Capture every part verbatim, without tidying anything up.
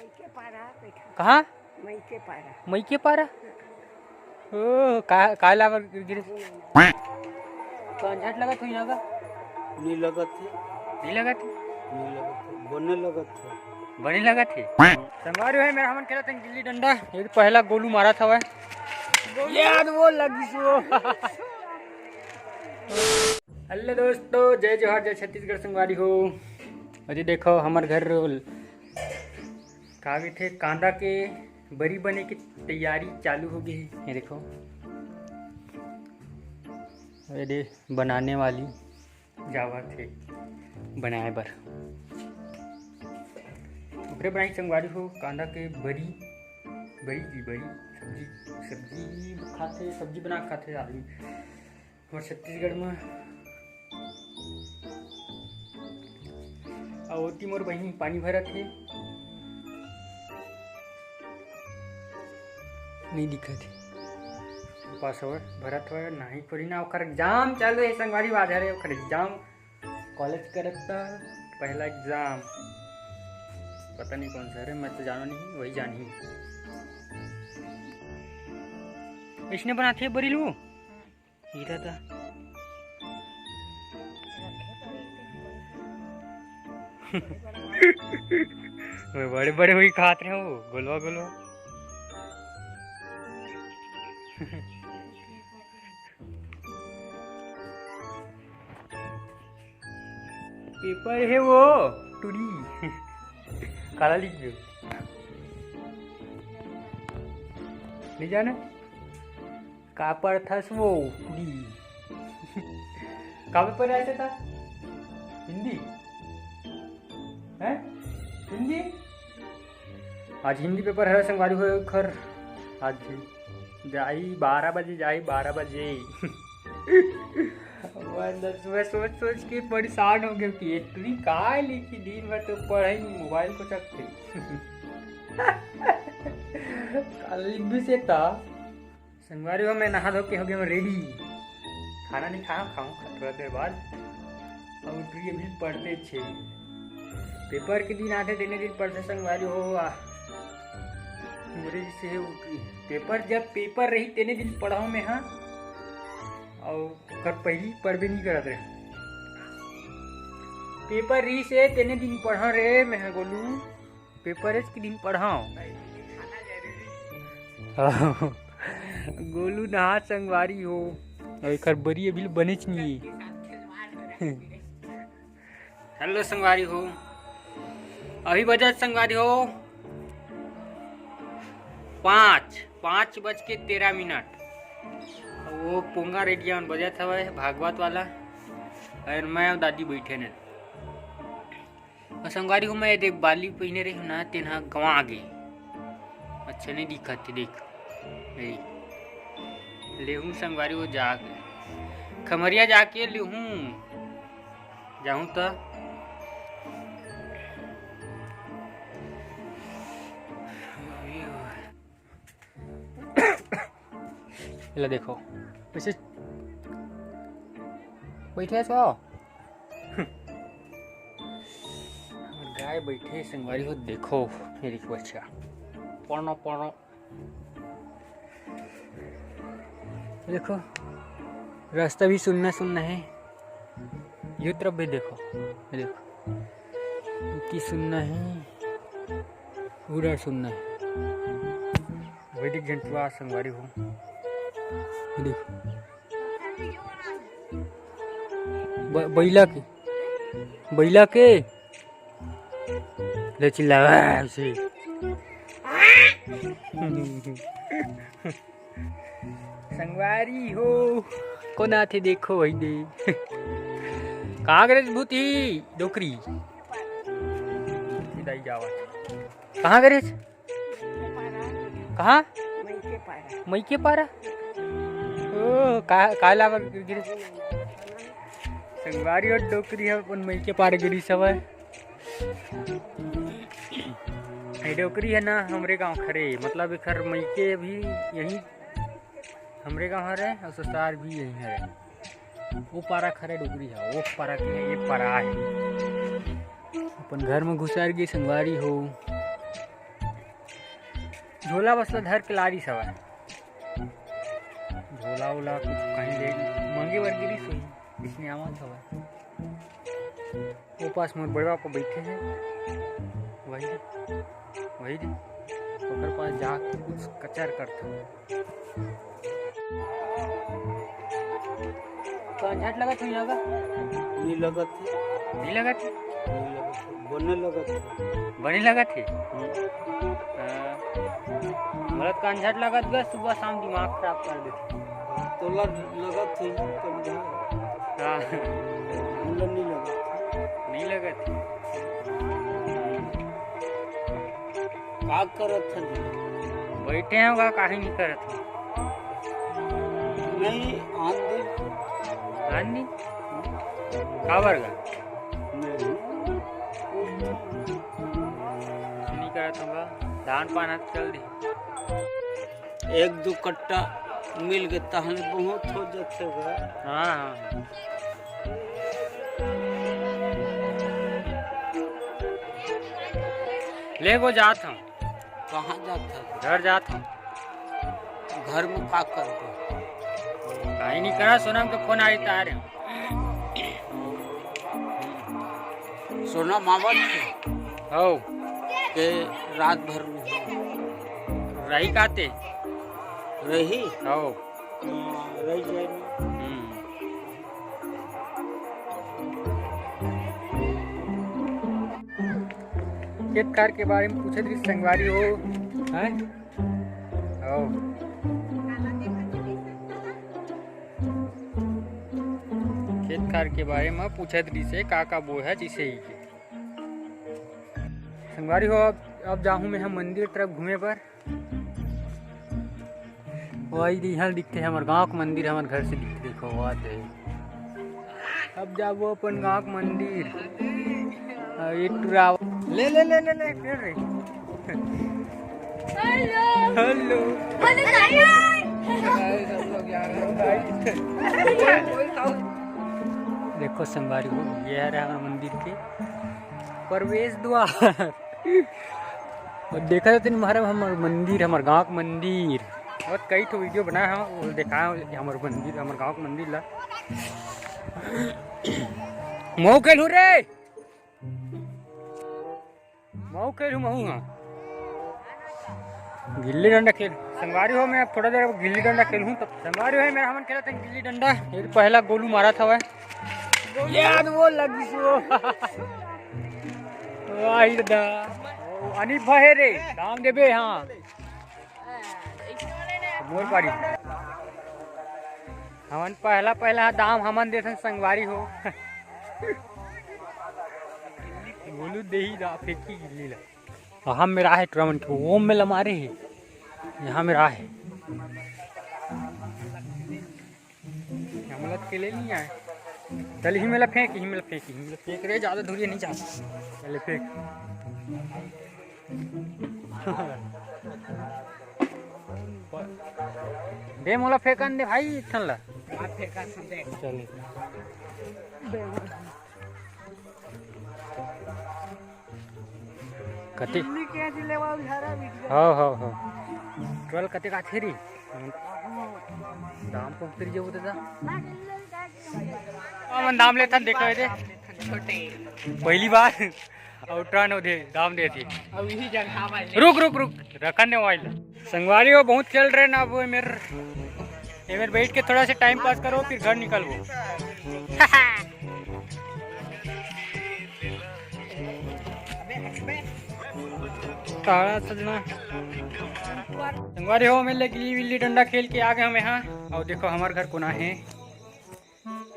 कहाँ? मई के पारा। ओ, का, का लावर गिरे? तो अंझट लगत हुई ना का? नहीं लगत है। नहीं लगत है? नहीं लगत है। बने लगत है। बने लगत है। संगवारी भाई, मेरा हमन खेलत हन गिल्ली डंडा। ये तो पहला गोलू मारा था वह। याद वो लगी सो। हेलो दोस्तों, जय जोहार, जय छत्तीसगढ़ संगवारी हो। अरे देखो, हमर घर का कहिथे, कांदा के बरी बने के तैयारी चालू हो गई है। ये देखो, अरे बनाने वाली जावत है बनाए बर। ओकरे बनाई संगवारी हो कांदा के बरी, बरी जी बरी। सब्जी, सब्जी खाथे, सब्जी बना के खाथे आदमी। हमर छत्तीसगढ़ में। अउ ओती मोर बहिनी पानी भरत हे। नहीं दिखत हे। पास हवय, भरत हवय, नहीं कोरी ना, ओकर एग्जाम चालू हे संगवारी, बाजार हे, ओकर एग्जाम। कॉलेज करत त पहला एग्जाम, पता नहीं कौन सा हरे, मैं तो जानो नहीं, वही जानही। इसने बनाथे बरी लू। हीरा दा। बड़े बड़े हुई खात रहे हो, गोलवा गोलवा। पेपर है वो, टूरी। काला लिख दो। नहीं जाना? का पढ़थस वो? डी। का पेपर है ऐसे था? हिंदी? हैं? हिंदी? आज हिंदी पेपर है संगवारी हो खर। आज जाई बारह बजे, जाई बारह बजे। मैं सोच सोच के परेशान हो गया कि ये टूरी का लिखी, दिन भर तो पढ़े मोबाइल को चकते। काला लिख भी से था। संगवारी हो, मैं नहा धो के हो गया, मैं रेडी। खाना नहीं खाऊँ, खाऊँ खा-, थोड़ा देर बाद। अब उठिए भी पढ़ते छे। पेपर के दिन आते, तेने दिन पढ़ते संगवारी हो। आ, मोरे से उठी। पेपर, जब पेपर रही, तेने दिन पढ़ाऊँ मैं, हाँ। और ओकर पहली पढ़बे नहीं करत रहे। पेपर रही से, तेने दिन पढ़ा रे, मैं गोलू। पेपर एच के दिन पढ़ाओ। गोलू नहा संगवारी हो, और एकर बरी अभी ले बनेच नहीं। हेलो संगवारी हो, अभी बजत संगवारी हो पाँच, पाँच बज के तेरह मिनट। वो पोंगा रेडियन बजत हवय भागवत वाला, और मैं अउ दादी बैठे ने। अउ संगवारी हो, मैं ये दे बाली पहिने रही हूँ ना, तेन ह गंवा गे। अच्छा नहीं दिखत हे, देख। नहीं। लेहूँ संगवारी हो जाके। खमरिया जाके लेहूँ। जाहूँ त। एला देखो, वैसे बैठे हस का? गाय बैठे संगवारी हो, देखो, ये देखो, अच्छा, पढ़ना, पढ़ना। देखो, रास्ता भी सुन्ना सुन्ना है। ये तरफ भी देखो, ये देखो, इतनी सुन्ना है, पूरा सुन्ना है। वही देख झंटुआ संगवारी हो, ये देखो, ब-, बैला के, बैला के ले चिल्ला ऐसे। संगवारी हो, कोन आथे देखो वही दे। कहाँ गए भूती डोकरी? सीधा ही जावा। कहाँ गए? कहाँ? मई के पारा। ओ, का, का लावर गिरे? संगवारी हो डोकरी ह अपन मई के पारा गिरी सवय। ये डोकरी है ना हमरे गांव खरे, मतलब एकर मई के भी यही हमरे गांव हरे और ससुराल भी यही हरे। वो पारा खरे डोकरी है, वो पारा के है, ये पारा है। अपन घर में घुसर गई संगवारी हो। झोला बस ला धर के लारिस हवय। झोला उला कुछ कहीं ले मंगे बर गिरिस होही, इसने आवत हवय। ओ पास मोर बड़े बापा बैठे हे, वही, वही दे, ओकर पास जाके कुछ कचर करथे। कांझट लगत होही यहाँ का? नहीं लगत हे। नहीं लगत हे? नहीं लगत हे। बने लगत हे। बने लगत हे? हम्म। हाँ। मोला तो कांझट लगत गा, सुबह शाम दिमाग खराब कर देथे। तोला लगत हे, कम ध्यान। हाँ। मोला नहीं लगत हे। नहीं लगत हे। का करत हन? बैठे हंव गा, काहे नहीं करत हंव? नहीं, आन दे। आन दे? काबर गा? नहीं। नहीं करत हंव गा, धान पान ह चल दे। एक दू कट्टा मिल गे, तहले बहुत हो जाथे गा। हाँ, हाँ। ले गो जात हंव। कहाँ जात हस? घर जात हंव। घर में का करबो? काहीं नहीं करा, सोनम के फोन आई त आ रहे हंव। सोनम आवत हे? हौ। के रात भर में रही काते? रही? हौ। हाँ, रही जाए ना। हम्म। खेत खार के बारे में पूछत रहिस संगवारी हो, हैं? हौ। खेत खार के बारे में पूछत रहिस हे, का का बोए हे, जैसे ही के। संगवारी हो, अब, अब जाहूँ मैं ह मंदिर तरफ घूमे बर। वही इहाँ दिखथे हमर गांव के मंदिर, हमर घर से दिखथे, देखो, वहाँ से। अब जाबो अपन गांव के मंदिर। अउ ये टुरा ले, ले, ले, ले, ले, पेड़ रे। हेलो। हेलो। हेलो, दाई। देखो संगवारी हो, ये हरे हमर मंदिर के प्रवेश द्वार। अउ देखत हव तेन हरे हमर मंदिर, हमर गांव के मंदिर। बहुत कई ठो वीडियो बनाए हंव, वो देखाए हंव हमर मंदिर, हमर गांव के मंदिर ला। महू खेलहूं रे, महू खेलहूं, महू, हां। गिल्ली डंडा खेल, संगवारी हो, मैं अब थोड़ा देर अब गिल्ली डंडा खेलहूं, तब संगवारी हो, मेरा हमन खेलत हन गिल्ली डंडा। ये पहला गोलू मारत हवय। यार, वो लगिस वो। वाह रे दा। ओ, अनिप भाई रे, दाम देबे, हां। मोर पारी। हमन पहला, पहला दाम हमन देथन संगवारी हो। गोलू देही दा फेंकी गिल्ली ला। अहम मेरा है टूरा मन के, ओम में ला मारे हे। यहाँ मेरा है। हमला के ले नहीं आए। चल, ही मेला फेंक, ही मेला फेंक, ही मेला फेंक रे, ज्यादा दूरिया नहीं जा। चले फेंक। दे मोला फेंकन दे भाई, इथन ला। आप फेंका दे। चले। कते? दिल्ली के आज लेवा उधारा बिटिया। हाँ, हाँ, हाँ। ट्वेल्व कते का थे रे? दाम को उतरी जाऊ दादा। हमन दाम लेथन, देखो ये दे। छोटे। पहली बार। अउ टर्न होथे, दाम देथे। अब यही जगह वाले। रुक, रुक, रुक, रखन दे मोबाइल। संगवारी हो, बहुत खेल रहे ना वो मेर, ये मेर बैठ के थोड़ा सा टाइम पास करो, फिर घर निकलबो। तारा सजना। संगवारी हो, मैं ले गिल्ली विल्ली डंडा खेल के आ गए हम यहाँ। अउ देखो, हमार घर कोना है।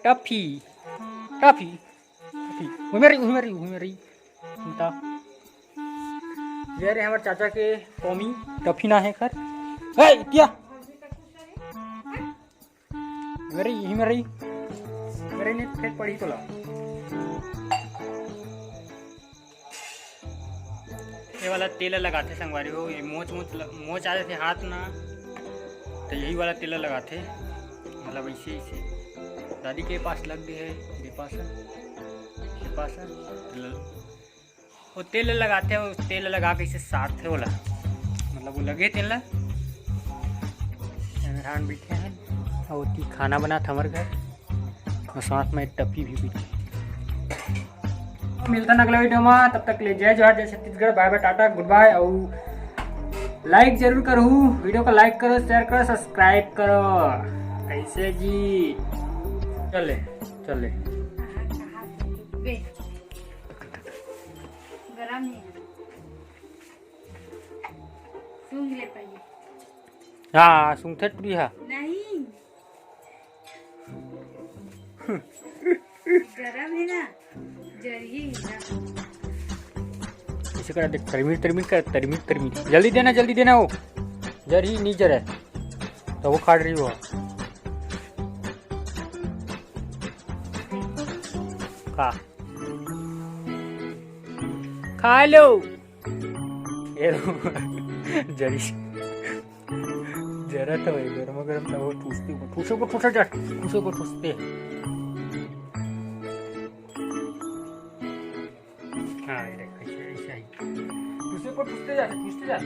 Tuffy, Tuffy, Tuffy. उमेरी, उमेरी, उमेरी। बता। ये रे हमर चाचा के टॉमी, टफी ना है कर। ए, क्या? मेरी, यही मेरी। मेरी नहीं, फेंक पड़ी तोला। ये वाला तेल लगाथे संगवारी हो, ये मोच, मोच ल-, मोच आ जाथे हाथ ना, तो यही वाला तेल लगाथे, मतलब ऐसे, ऐसे। दादी के पास लग गए है, दीपासा, दीपासा, ल-, वो तेल लगाथे, वो तेल लगा के इसे सारथे वाला। मतलब वो लगे तेन ला। रान बैठे हैं और ओती खाना बनात हमर घर और साथ में टपी भी बैठे। मिलता अगला वीडियो में, तब तक ले जय जोहार, जय छत्तीसगढ़, बाय बाय, टाटा, गुड बाय। और लाइक जरूर करो, वीडियो को लाइक करो, शेयर करो, सब्सक्राइब करो। कैसे जी? चले, चले। गरम है। सूंघ ले पहले। हाँ, सूंघथे टुरी हा। नहीं। गरम है ना, जरिए ही ना। इसे करा देख, तरमीर, तरमीर कर, तरमीर, तरमीर। जल्दी देना, जल्दी देना वो। जर ही नहीं जरे। तो वो काट रही हो। का? खा लो। ये लो। जरी। जरा तो भाई, गरमा गरम चावल ठूसते को, ठूसे को ठूसा जा, ठूसे को ठूसते। हाँ, ये देखो, ऐसे, ऐसे ही। ठूसे को ठूसते जा, ठूसते जा।